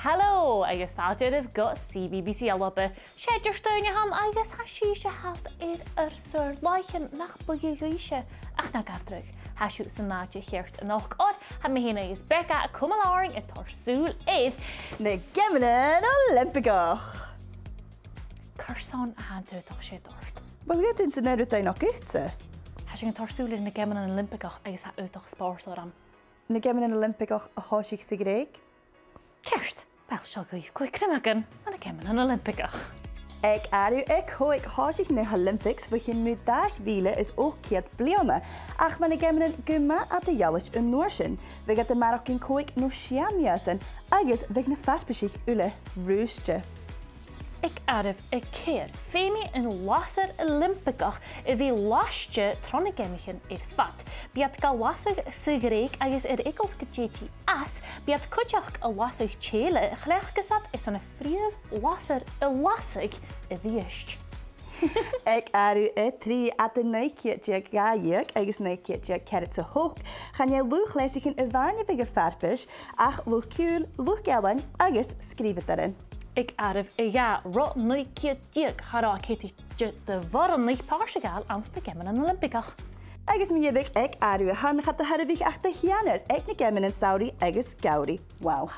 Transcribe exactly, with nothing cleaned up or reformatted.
Halò, agus fàilte oirbh gu C B B C Alba. 'S e Diardaoin a th' ann agus tha sibhse fhathast air ur saor-làithean, nach buidhe dhuibhse, ach na gabh dragh. Tha sibh san àite cheart a-nochd, oir tha mi fhìn agus Becca a' cumail oirnn a' toirt sùil air na Geamannan Oilimpigeach. Carson a tha an t-aodach seo ort? Uill, ged a tha sin an rud a th' ann an-diugh. Tha sinn a' toirt sùil air na Geamannan Oilimpigeach agus tha aodach spòrsail orm. Na Geamannan Oilimpigeach a thòisich sa Ghrèig. Ceart, uill, seo dhuibh còig criomagan mu na Geamannan Oilimpigeach. Aig àireamh a còig, thòisich na h-Olympics bho chionn mu dhà mhìle is ochd ceud bliadhna, ach bha na geamannan gu math eadar-dhealaichte an uair sin. Bhiodh iad a' maireachdainn còig no sia mìosan, agus bhiodh na farpaisich uile rùisgte. Aig àireamh a ceithir, feumaidh an lasair Oilimpigeach a bhith laiste tro na geamaichean air fad. Bidh iad ga lasadh sa Ghrèig agus air eagal 's gun tèid i às, bidh iad cuideachd a' lasadh tèile a chleachdas iad airson am prìomh lasair a lasadh a-rithist. Aig àireamh a trì, eadar naoi ceud deug dhà dheug agus naoi ceud deug ceathrad 's a h-ochd, chan e luchd-leasaichean a-mhàin a bhiodh a' farpais, ach luchd-ciùil, luchd-ealain agus sgrìobhadairean. Aig àireamh a dhà, ro naoi ceud deug, cha robh cead do bhoireannaich pàirt a ghabhail anns na Geamannan Oilimpigeach. Agus mu dheireadh, aig àireamh a h-aon, cha do thàrlaich ach dà cheannard aig na geamannan samhraidh agus geamhraidh. Wow.